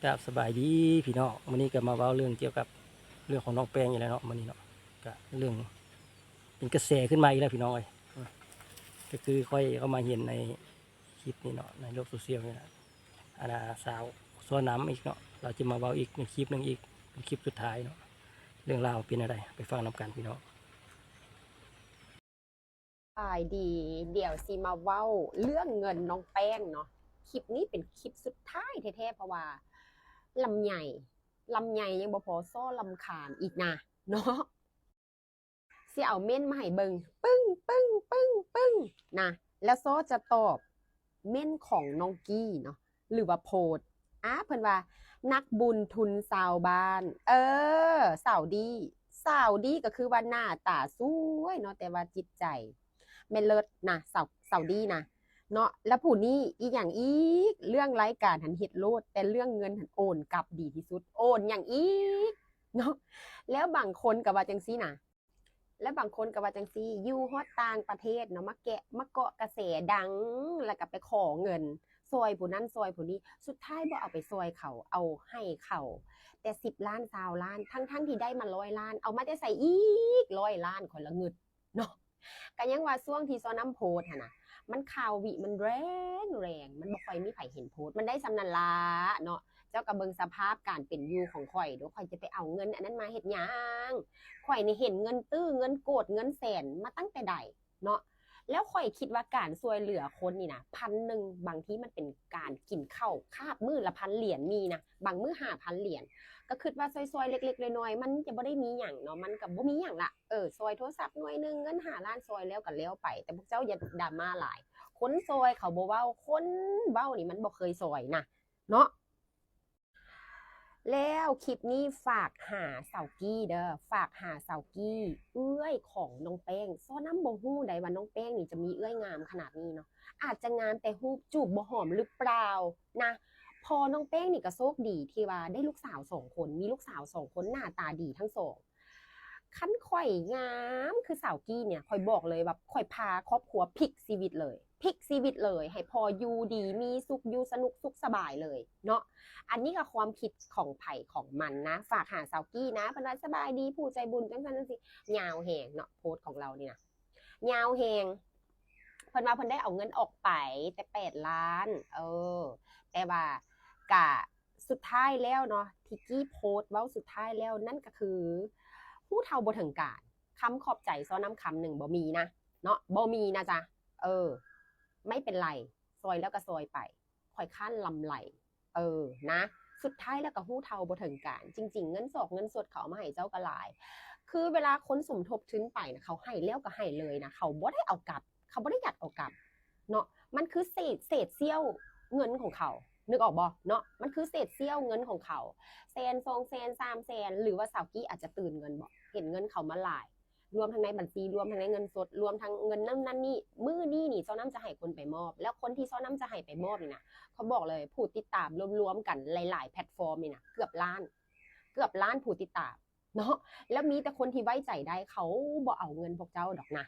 ครับ สบายดีพี่น้อง มื้อนี้ก็มาเว้าเรื่องเกี่ยวกับเรื่องของน้องแป้งอีกแล้วเนาะ มื้อนี้เนาะ ก็เรื่องเป็นกระแสขึ้นมาอีกแล้วพี่น้องเอ้ย ก็คือข้อยเข้ามาเห็นในคลิปนี้เนาะ ในโลกโซเชียลนี่แหละ อันน่ะ สาวซ้อน้ำอีกเนาะ เราจะมาเว้าอีกในคลิปหนึ่งอีก เป็นคลิปสุดท้ายเนาะ เรื่องราวเป็นอะไร ไปฟังนำกันพี่น้อง สบายดี เดี๋ยวสิมาเว้าเรื่องเงินน้องแป้งเนาะ คลิปนี้เป็นคลิปสุดท้ายแท้ๆ เพราะว่าลำไย ลำไยยังบ่พอ ซ้อลำคาญอีกนะ เนาะ สิเอาเม้นมาให้เบิ่ง ปึ้ง ปึ้ง ปึ้ง ปึ้ง นะ แล้วซ้อจะตอบเม้นของน้องกี้เนาะ หรือว่าโพสต์ อ่า เพิ่นว่า นักบุญทุนชาวบ้าน เออ สาวดี สาวดีก็คือว่าหน้าตาสวยเนาะ แต่ว่าจิตใจแม่นเลิศนะ สาว สาวดีนะ เนาะ แล้วผู้นี้อีหยังอีก เรื่องรายการหั้นเฮ็ดโลด แต่เรื่องเงินหั้นโอนกลับดีที่สุด โอนหยังอีก เนาะ แล้วบางคนก็ว่าจั่งซี้นะ แล้วบางคนก็ว่าจั่งซี้ อยู่ฮอดต่างประเทศเนาะ มาแกะ มาเกาะกระแสดัง แล้วก็ไปขอเงิน ซ่อยผู้นั้นซ่อยผู้นี้ สุดท้ายบ่เอาไปซ่อยเขา เอาให้เขาแต่สิบล้าน ซาวล้าน ทั้งๆ ที่ได้มาร้อยล้าน เอามาแต่ไสอีกร้อยล้าน ข้อยละงึดเนาะ ก็ยังว่าช่วงที่ซ้อน้ำโพสต์หั้นน่ะ มันข่าววิมันแรงๆ มันบ่ค่อยมีไผเห็นโพสต์ มันได้ส่ำนั้นล่ะเนาะ เจ้าก็เบิ่งสภาพการเป็นอยู่ของข้อยดู ข้อยจะไปเอาเงินอันนั้นมาเฮ็ดหยัง ข้อยนี่เห็นเงินตื้อ เงินโกด เงินแสนมาตั้งแต่ใดเนาะ แล้วข้อยคิดว่าการซ่วยเหลือคนนี่นะ พันหนึ่ง บางทีมันเป็นการกินข้าวคาบมื้อละพันเหรียญมีนะ บางมื้อห้าพันเหรียญ ก็คิดว่าซ่อยๆ เล็กๆ น้อยๆ มันจะบ่ได้มีหยังเนาะ มันก็บ่มีหยังละ เออ ซ่อยโทรศัพท์หน่วยหนึ่ง เงินห้าล้าน ซ่อยแล้วก็แล้วไป แต่พวกเจ้าอย่าดราม่าหลาย คนซ่อยเขาบ่เว้า คนเว้านี่มันบ่เคยซ่อยนะ เนาะ แล้วคลิปนี้ฝากหาสาวกี้เด้อ ฝากหาสาวกี้ เอื้อยของน้องแป้ง ซ้อน้ำบ่ฮู้ใดว่าน้องแป้งนี่จะมีเอื้อยงามขนาดนี้เนาะ อาจจะงามแต่รูปจูบบ่หอมหรือเปล่านะ พอน้องแป้งนี่ก็โชคดีที่ว่าได้ลูกสาวสองคน มีลูกสาวสองคนหน้าตาดีทั้งสอง คันข้อยงามคือสาวกี้เนี่ย ข้อยบอกเลยว่าข้อยพาครอบครัวพลิกชีวิตเลย พลิกชีวิตเลย ให้พ่ออยู่ดีมีสุข อยู่สนุกสุขสบายเลยเนาะ อันนี้ก็ความคิดของไผของมันนะ ฝากหาสาวกี้นะ เพิ่นว่าสบายดีผู้ใจบุญจั่งซั่นจั่งซี้ ยาวแฮงเนาะ โพสต์ของเรานี่นะ ยาวแฮง เพิ่นว่าเพิ่นได้เอาเงินออกไปแต่แปดล้าน เออ แต่ว่ากะสุดท้ายแล้วเนาะ ที่กี้โพสต์เว้าสุดท้ายแล้วนั่นก็คือ ฮู้เท่าบ่ถึงการ คำขอบใจซ้อน้ำคำหนึ่งบ่มีนะ เนาะ บ่มีนะจ๊ะ เออ ไม่เป็นไร ซ่อยแล้วก็ซ่อยไป ข้อยค้านลำไร เออ นะ สุดท้ายแล้วก็ฮู้เท่าบ่ถึงการ จริงๆ เงินซอกเงินสดเขาเอามาให้เจ้าก็หลาย คือเวลาคนสมทบทุนไปนะ เขาให้แล้วก็ให้เลยนะ เขาบ่ได้เอากลับ เขาบ่ได้อยากเอากลับ เนาะ มันคือเศษ เศษเสี้ยวเงินของเขา นึกออกบ่ เนาะ มันคือเศษเสี้ยวเงินของเขา แสน สองแสน สามแสน หรือว่าสาวกี้อาจจะตื่นเงินบ่ เห็นเงินเขามาหลาย รวมทั้งในบัญชี รวมทั้งในเงินสด รวมทั้งเงินนั่นนั่นนี่ มื้อนี้นี่ซ้อน้ำจะให้คนไปมอบ แล้วคนที่ซ้อน้ำจะให้ไปมอบนี่นะ เขาบอกเลย ผู้ติดตามรวมๆ กันหลายๆ แพลตฟอร์มนี่นะ เกือบล้าน เกือบล้านผู้ติดตามเนาะ แล้วมีแต่คนที่ไว้ใจได้ เขาบ่เอาเงินพวกเจ้าดอกนะ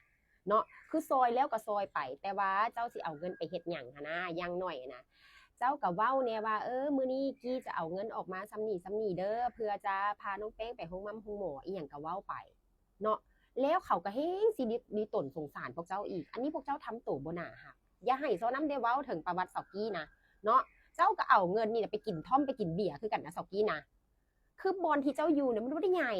เนาะ คือซ่อยแล้วก็ซ่อยไป แต่ว่าเจ้าสิเอาเงินไปเฮ็ดหยังหั้นนะ อย่างน้อยหั้นนะ เจ้าก็เว้าแหน่ว่า เออ มื้อนี้กี้จะเอาเงินออกมาส่ำนี้ส่ำนี้เด้อ เพื่อจะพาน้องแป้งไปโรงหม่ำโรงหมอ อีหยังก็เว้าไป เนาะ แล้วเขาก็แฮงสิดี ดีตนสงสารพวกเจ้าอีก อันนี้พวกเจ้าทำโตบ่น่าฮัก อย่าให้ซ้อน้ำได้เว้าถึงประวัติสาวกี้นะ เนาะ เจ้าก็เอาเงินนี่นะไปกินท่อมไปกินเบียร์คือกันนะสาวกี้นะ คือบ่อนที่เจ้าอยู่เนี่ยมันบ่ได้ใหญ่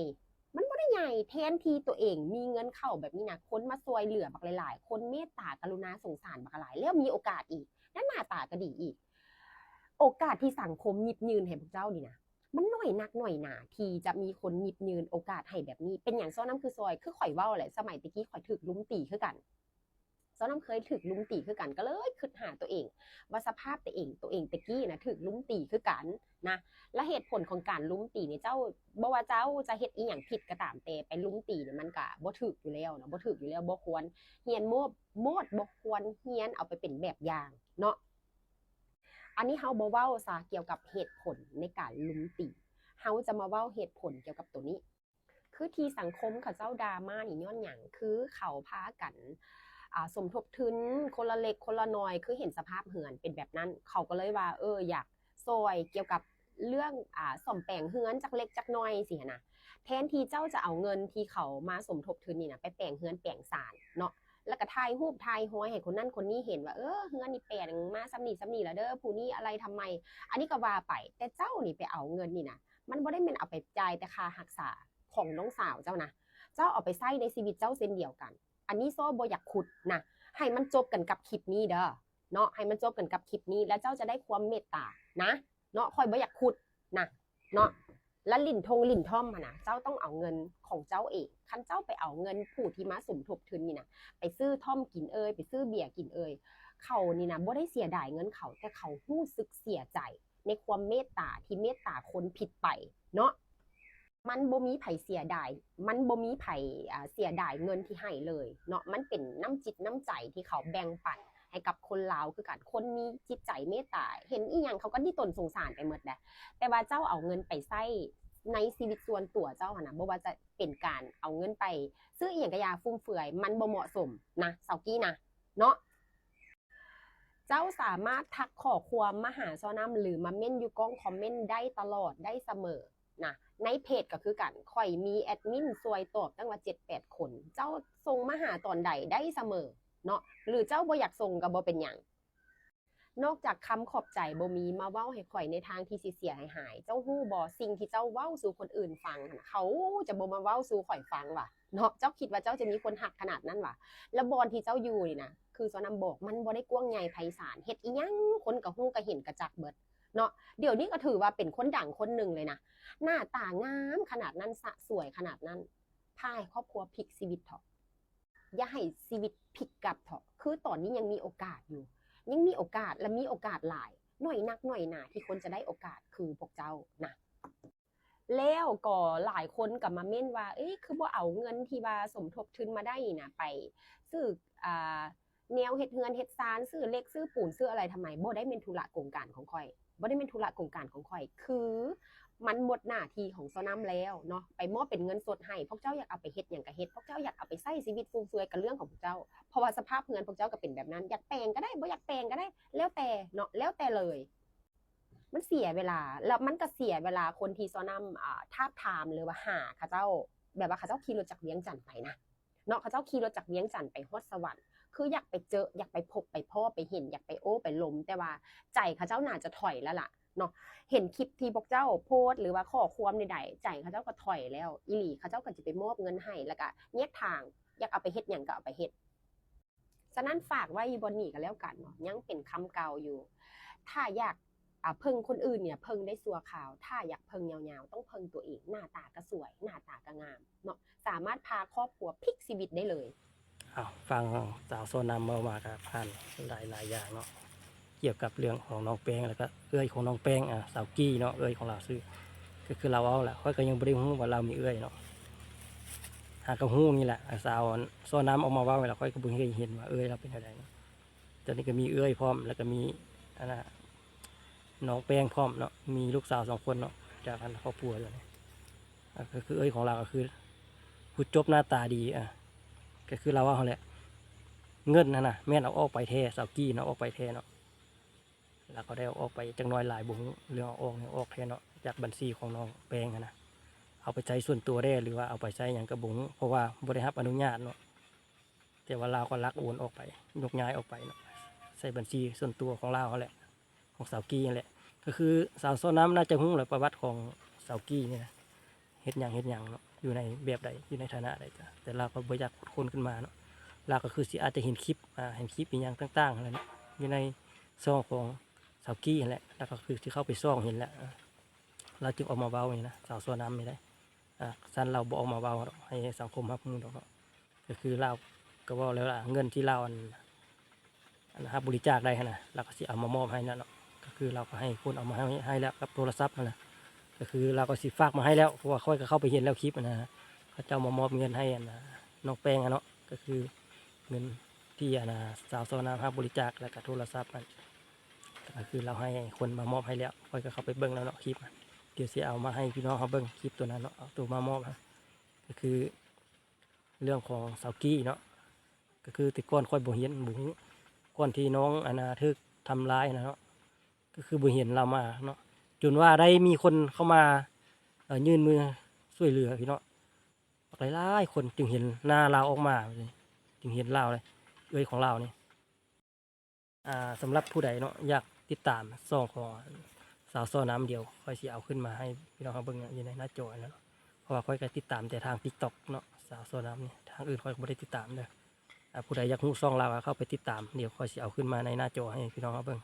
มันบ่ได้ใหญ่ แทนที่ตัวเองมีเงินเข้าแบบนี้นะ คนมาซ่วยเหลือบักหลายๆ คนเมตตากรุณาสงสารบักหลาย แล้วมีโอกาสอีก แล้วหน้าตาก็ดีอีก โอกาสที่สังคมหยิบยื่นให้พวกเจ้านี่นะ มันน้อยนักน้อยหนาที่จะมีคนหยิบยื่นโอกาสให้แบบนี้ เป็นหยังซ้อน้ำคือซ่อย คือข้อยเว้าแหละ สมัยตะกี้ข้อยถูกลุมตีคือกัน ซ้อน้ำเคยถูกลุมตีคือกัน ก็เลยคิดหาตัวเอง ว่าสภาพตัวเอง ตัวเองตะกี้นะถูกลุมตีคือกันนะ และเหตุผลของการลุมตีเนี่ย เจ้า บ่ว่าเจ้าจะเฮ็ดอีหยังผิดก็ตามแต่ ไปลุมตีเนี่ยมันก็บ่ถูกอยู่แล้วเนาะ บ่ถูกอยู่แล้ว บ่ควรเฮียนโมด โมด บ่ควรเฮียนเอาไปเป็นแบบอย่างเนาะ อันนี้เฮาบ่เว้าซะเกี่ยวกับเหตุผลในการลุมตี เฮาจะมาเว้าเหตุผลเกี่ยวกับตัวนี้ คือที่สังคมเขาเจ้าดราม่านี่ย้อนหยัง คือเขาพากัน อ่า สมทบทุนคนละเล็กคนละน้อย คือเห็นสภาพเฮือนเป็นแบบนั้น เขาก็เลยว่า เออ อยากซ่อยเกี่ยวกับ ເລື່ອງ ອາ ສ້ອມແປງເຮືອນຈັກເລັກຈັກນ້ອຍຊີ້ຫັ້ນນະ, ແທນທີ່ເຈົ້າຈະເອົາເງິນທີ່ເຂົາມາສົມທົບທຶນນີ້ນະ ໄປແປງເຮືອນແປງຊານເນາະ, ແລ້ວກໍຖ່າຍຮູບຖ່າຍຮອຍໃຫ້ຄົນນັ້ນຄົນນີ້ເຫັນວ່າ ເອີ ເຮືອນນີ້ແປງມາສ່ຳນີ້ສ່ຳນີ້ແລ້ວເດີ ຜູ້ນີ້ອາໄລທຳໃໝ່ ອັນນີ້ກໍວ່າໄປ, ແຕ່ເຈົ້ານີ້ໄປເອົາເງິນນີ້ນະ ມັນບໍ່ໄດ້ແມ່ນເອົາໄປຈ່າຍແຕ່ຄ່າຮັກສາຂອງນ້ອງສາວເຈົ້ານະ, ເຈົ້າເອົາໄປໃຊ້ໃນຊີວິດເຈົ້າເຊັ່ນດຽວກັນ. ອັນນີ້ໂຊບໍ່ຢາກຂຸດນະ, ໃຫ້ມັນຈົບກັນກັບຄລິບນີ້ເດີເນາະ, ໃຫ້ມັນຈົບກັນກັບຄລິບນີ້ ແລ້ວເຈົ້າຈະໄດ້ຄວາມເມດຕານະເນາະ. ຂ້ອຍບໍ່ຢາກຂຸດນະເນາະ, ແລະ ຫຼິ້ນທົ່ງຫຼິ້ນທ່ອມຫັ້ນນະ ເຈົ້າຕ້ອງເອົາເງິນຂອງເຈົ້າເອງ. ຄັນເຈົ້າໄປເອົາເງິນຜູ້ທີ່ມາສົມທົບທຶນນີ້ນະ ໄປຊື້ທ່ອມກິນເອີຍ ໄປຊື້ເບຍກິນເອີຍ, ເຂົານີ້ນະບໍ່ໄດ້ເສຍດາຍເງິນເຂົາ, ແຕ່ເຂົາຮູ້ສຶກເສຍໃຈໃນຄວາມເມດຕາທີ່ເມດຕາຄົນຜິດໄປເນາະ. ມັນບໍ່ມີໃຜເສຍດາຍ ມັນບໍ່ມີໃຜ ອ່າ ເສຍດາຍເງິນທີ່ໃຫ້ເລີຍເນາະ, ມັນເປັນນ້ຳຈິດນ້ຳໃຈທີ່ເຂົາແບ່ງປັນໃຫ້ກັບຄົນລາວຄືກັນ. ຄົນມີຈິດໃຈເມດຕາ ເຫັນອີ່ຫຍັງເຂົາກໍດີຕົນສົງສານໄປໝົດແຫຼະ, ແຕ່ວ່າເຈົ້າເອົາເງິນໄປໃຊ້ໃນຊີວິດສ່ວນຕົວເຈົ້າຫັ້ນນະ, ບໍ່ວ່າຈະເປັນການເອົາເງິນໄປຊື້ອີ່ຫຍັງກະຢ່າຟຸມເຟືອຍ, ມັນບໍ່ເໝາະສົມນະ ຊາວກີ້ນະເນາະ. ເຈົ້າສາມາດທັກຂໍ້ຄວາມມາຫາຊໍນ້ຳ ຫຼື ມາເມັ້ນຢູ່ກ້ອງຄອມເມັ້ນໄດ້ຕະຫຼອດ ໄດ້ສະເໝີນະ. ໃນເພຈກໍຄືກັນ, ຂ້ອຍມີແອດມິນຊ່ວຍຕອບຕັ້ງວ່າເຈັດແປດຄົນ. ເຈົ້າສົ່ງມາຫາຕອນໃດໄດ້ສະເໝີເນາະ, ຫຼື ເຈົ້າບໍ່ຢາກສົ່ງກໍບໍ່ເປັນຫຍັງ. ນອກຈາກຄຳຂອບໃຈບໍ່ມີມາເວົ້າໃຫ້ຂ້ອຍໃນທາງທີ່ເສຍໆຫາຍໆ, ເຈົ້າຮູ້ບໍ່ ສິ່ງທີ່ເຈົ້າເວົ້າສູ່ຄົນອື່ນຟັງຫັ້ນນະ ເຂົາຈະບໍ່ມາເວົ້າສູ່ຂ້ອຍຟັງຫວາເນາະ. ເຈົ້າຄິດວ່າເຈົ້າຈະມີຄົນຮັກຂະໜາດນັ້ນຫວາ? ແລ້ວບ່ອນທີ່ເຈົ້າຢູ່ນີ້ນະ ຄືຊໍນ້ຳບອກ ມັນບໍ່ໄດ້ກວ້າງໃຫຍ່ໄພສານ, ເຮັດອີ່ຫຍັງຄົນກໍຮູ້ກໍເຫັນກະຈັກເບິດເນາະ. ດຽວນີ້ກໍຖືວ່າເປັນຄົນດັງຄົນໜຶ່ງເລີຍນະ, ໜ້າຕາງາມຂະໜາດນັ້ນ ສະສວຍຂະໜາດນັ້ນ, ພາໃຫ້ຄອບຄົວພລິກຊີວິດເຖາະ, ຢ່າໃຫ້ຊີວິດພລິກກັບເຖາະ. ຄືຕອນນີ້ຍັງມີໂອກາດຢູ່, ຍັງມີໂອກາດ ແລະ ມີໂອກາດຫຼາຍ, ໜ້ອຍນັກໜ້ອຍໜາທີ່ຄົນຈະໄດ້ໂອກາດຄືພວກເຈົ້ານະ. ແລ້ວກໍຫຼາຍຄົນກໍມາເມັ້ນວ່າ ເອີ ຄືບໍ່ເອົາເງິນທີ່ວ່າສົມທົບທຶນມາໄດ້ນີ້ນະ ໄປຊື້ ອ່າ ແນວເຮັດເຮືອນເຮັດຊານ, ຊື້ເຫຼັກ ຊື້ປູນ ຊື້ອາໄລທຳໄມ? ບໍ່ໄດ້ແມ່ນທຸລະກົງການຂອງຂ້ອຍ, ບໍ່ໄດ້ແມ່ນທຸລະກົງການຂອງຂ້ອຍ. ຄືມັນໝົດໜ້າທີ່ຂອງຊໍນ້ຳແລ້ວເນາະ, ໄປມອບເປັນເງິນສົດໃຫ້. ພວກເຈົ້າຢາກເອົາໄປເຮັດຫຍັງກໍເຮັດ, ພວກເຈົ້າຢາກເອົາໄປໃຊ້ຊີວິດຟຸມເຟືອຍກໍເລື່ອງຂອງພວກເຈົ້າ, ເພາະວ່າສະພາບເຮືອນພວກເຈົ້າກໍເປັນແບບນັ້ນ. ຢາກແປງກໍໄດ້, ບໍ່ຢາກແປງກໍໄດ້, ແລ້ວແຕ່ເນາະ, ແລ້ວແຕ່ເລີຍ. ມັນເສຍເວລາ ແລ້ວມັນກໍເສຍເວລາຄົນທີ່ຊໍນ້ຳ ອ່າ ທາບທາມ ຫຼືວ່າຫາເຂົາເຈົ້າ, ແບບວ່າເຂົາເຈົ້າຂີ່ລົດຈາກວຽງຈັນໄປນະເນາະ, ເຂົາເຈົ້າຂີ່ລົດຈາກວຽງຈັນໄປຮອດສະຫວັນ, ຄືຢາກໄປເຈີ ຢາກໄປພົບໄປພໍ້ໄປເຫັນ, ຢາກໄປໂອ້ໄປລົມ, ແຕ່ວ່າໃຈເຂົາເຈົ້າໜ້າຈະຖອຍແລ້ວລະເນາະ. ເຫັນຄລິບທີ່ພວກເຈົ້າໂພສ ຫຼືວ່າຂໍ້ຄວາມໃດໆ ໃຈເຂົາເຈົ້າກໍຖອຍແລ້ວອີ່ຫຼີ, ເຂົາເຈົ້າກໍຈະໄປມອບເງິນໃຫ້ ແລ້ວກໍແຍກທາງ, ຢາກເອົາໄປເຮັດຫຍັງກໍເອົາໄປເຮັດ. ສະນັ້ນຝາກໄວ້ຢູ່ບ່ອນນີ້ກໍແລ້ວກັນເນາະ, ຍັງເປັນຄຳເກົ່າຢູ່. ຖ້າຢາກ ອ່າ ເພິ່ງຄົນອື່ນນີ້ ເພິ່ງໄດ້ຊົ່ວຄາວ, ຖ້າຢາກເພິ່ງຍາວໆ ຕ້ອງເພິ່ງຕົວເອງ. ໜ້າຕາກໍສວຍ, ໜ້າຕາກໍງາມເນາະ, ສາມາດພາຄອບຄົວພລິກຊີວິດໄດ້ເລີຍ. ອ້າວ ຟັງສາວຊໍນ້ຳເວົ້າມາກໍຜ່ານຫຼາຍໆຢ່າງເນາະ, ກ່ຽວກັບເລື່ອງຂອງນ້ອງແປ້ງ ແລ້ວກໍເອື້ອຍຂອງນ້ອງແປ້ງ, ອ່າ ສາວກີ້ເນາະ, ເອື້ອຍຂອງລາວຊື່ ກໍຄືລາວເວົ້າແຫຼະ, ຂ້ອຍກໍຍັງບໍ່ໄດ້ຮູ້ວ່າລາວມີເອື້ອຍເນາະ. ຫາກໍຮູ້ນີ້ແຫຼະ, ອ່າ ສາວຊໍນ້ຳອອກມາເວົ້າແລ້ວ ຂ້ອຍກໍບໍ່ເຄີຍເຫັນວ່າເອື້ອຍລາວເປັນແນວໃດເນາະ. ຕອນນີ້ກໍມີເອື້ອຍພ້ອມ ແລ້ວກໍມີ ອັນນ່າ ນ້ອງແປ້ງພ້ອມເນາະ, ມີລູກສາວສອງຄົນເນາະ ຈາກ ອັນ ຄອບຄົວຕົວນີ້. ອ່າ ກໍຄືເອື້ອຍຂອງລາວກໍຄືຜູ້ຈົບໜ້າຕາດີ, ອ່າ ກໍຄືລາວເວົ້າຫັ້ນແຫຼະ, ເງິນຫັ້ນນະແມ່ນເອົາອອກໄປແທ້, ສາວກີ້ເນາະ ເອົາອອກໄປແທ້ເນາະ. ລາວກໍໄດ້ເອົາອອກໄປຈັກໜ້ອຍຫຼາຍບໍ່ຮູ້, ເລື່ອງເອົາອອກນີ້ອອກແທ້ເນາະ, ຈາກບັນຊີຂອງນ້ອງແປ້ງຫັ້ນນະ. ເອົາໄປໃຊ້ສ່ວນຕົວແດ່ ຫຼືວ່າເອົາໄປໃຊ້ຫຍັງກໍບໍ່ຮູ້, ເພາະວ່າບໍ່ໄດ້ຮັບອະນຸຍາດເນາະ. ແຕ່ວ່າລາວກໍລັກໂອນອອກໄປ, ຍົກຍ້າຍອອກໄປເນາະ, ໃສ່ບັນຊີສ່ວນຕົວຂອງລາວຫັ້ນແຫຼະ, ຂອງສາວກີ້ຫັ້ນແຫຼະ. ກໍຄືສາວຊໍນ້ຳໜ້າຈະຮູ້ແຫຼະ ປະຫວັດຂອງສາວກີ້ນີ້ນະ, ເຮັດຫຍັງ ເຮັດຫຍັງເນາະ, ຢູ່ໃນແບບໃດ, ຢູ່ໃນຖານະໃດ, ແຕ່ລາວກໍບໍ່ຢາກຂຸດຄົ້ນຂຶ້ນມາເນາະ. ລາວກໍຄືຊິອາດຈະເຫັນຄລິບ, ອ່າ ເຫັນຄລິບອີ່ຫຍັງຕ່າງໆຫັ້ນແຫຼະເນາະ, ຢູ່ໃນຊ່ອງຂອງສາວກີ້ຫັ້ນແຫຼະ, ລາວກໍຄືຊິເຂົ້າໄປສ່ອງເຫັນແຫຼະ. ລາວຈຶ່ງອອກມາເວົ້ານີ້ນະ, ສາວຊໍນ້ຳນີ້ໄດ໋. ອ່າ ຊັ້ນລາວບໍ່ອອກມາເວົ້າດອກ ໃຫ້ສັງຄົມຮັບຮູ້ດອກເນາະ. ກໍຄືລາວກໍເວົ້າແລ້ວລະ ເງິນທີ່ລາວ ອັນ ອັນຮັບບໍລິຈາກໄດ້ຫັ້ນນະ ລາວກໍຊິເອົາມາມອບໃຫ້ນັ້ນເນາະ. ກໍຄືລາວກໍໃຫ້ຄົນເອົາມາໃຫ້ ໃຫ້ແລ້ວກັບໂທລະສັບຫັ້ນນະ, ກໍຄືລາວກໍຊິຝາກມາໃຫ້ແລ້ວ, ເພາະວ່າຂ້ອຍກໍເຂົ້າໄປເຫັນແລ້ວຄລິບຫັ້ນນະ, ເຂົາເຈົ້າມາມອບເງິນໃຫ້ ອັນ ນ້ອງແປ້ງຫັ້ນເນາະ, ກໍຄືເງິນທີ່ ອັນ ສາວຊໍນ້ຳຮັບບໍລິຈາກ ແລ້ວກໍໂທລະສັບຫັ້ນ. ກໍຄືລາວໃຫ້ຄົນມາມອບໃຫ້ແລ້ວ, ຂ້ອຍກໍເຂົ້າໄປເບິ່ງແລ້ວເນາະ ຄລິບ. ດຽວຊິເອົາມາໃຫ້ພີ່ນ້ອງເຮົາເບິ່ງຄລິບໂຕນັ້ນເນາະ, ເອົາໂຕມາມອບຫັ້ນ. ກໍຄືເລື່ອງຂອງສາວກີ້ເນາະ, ກໍຄືແຕ່ກ່ອນຂ້ອຍບໍ່ເຫັນ ບໍ່ຮູ້, ກ່ອນທີ່ນ້ອງ ອັນນ່າ ຖືກທຳລາຍຫັ້ນນະເນາະ, ກໍຄືບໍ່ເຫັນລາວມາເນາະ. ຈົນວ່າໄດ້ມີຄົນເຂົ້າມາ ເອີ່ ຍື່ນມືຊ່ວຍເຫຼືອພີ່ນ້ອງ ບັກຫຼາຍໆຄົນຈຶ່ງເຫັນໜ້າລາວອອກມາ ຈຶ່ງເຫັນລາວເລີຍ ເອື້ອຍຂອງລາວນີ້ ອ່າ ສຳລັບຜູ້ໃດເນາະ ຢາກຕິດຕາມຊ່ອງຂອງສາວຊໍນ້ຳ ດຽວຂ້ອຍຊິເອົາຂຶ້ນມາໃຫ້ພີ່ນ້ອງເຮົາເບິ່ງຢູ່ໃນໜ້າຈໍຫັ້ນແຫຼະເນາະ ເພາະວ່າຂ້ອຍກໍຕິດຕາມແຕ່ທາງຕິກຕັອກເນາະ ສາວຊໍນ້ຳນີ້ ທາງອື່ນຂ້ອຍກໍບໍ່ໄດ້ຕິດຕາມເດີ. ອ່າ ຜູ້ໃດຢາກຮູ້ຊ່ອງລາວກໍເຂົ້າໄປຕິດຕາມ ດຽວຂ້ອຍຊິເອົາຂຶ້ນມາໃນໜ້າຈໍໃຫ້ພີ່ນ້ອງເຮົາເບິ່ງ.